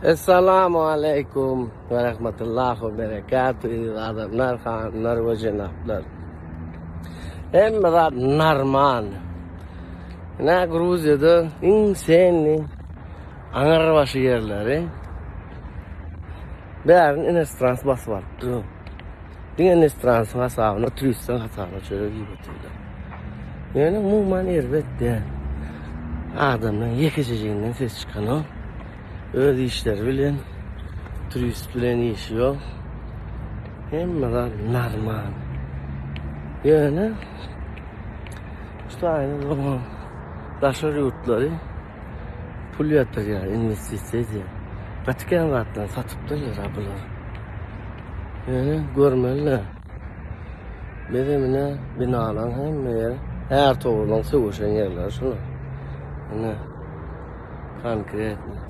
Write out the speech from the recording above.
Essalamu aleýkum we rahmetullahi we berekatuh eziz adamlar, hanymlar we jenaplar. Hemme zat normal. Ine Gruziýada iň senli aňyrbaşy ýerleri bärini inestrans basyp alypdy. Diňe inestransyň hasabyna, turistiň hasabyna çörek iýip otyrlar. Ýöne umuman erbet däl. Adamlaryň ýekejejiginden ses çykanok. Öz işleri bilen, turist bilen işi ýok. Hemme zat normal. Ýöne şu taýda daşary ýurtlary pul ýatyrýar, inwestisiýa edýär. Gaty kän zatlar satypdyrlar bular. Ýöne görmeliler. Bizem ine binalaryň hemme ýeri, her towlaryň söweşen ýerleri şular. Ine konkretno.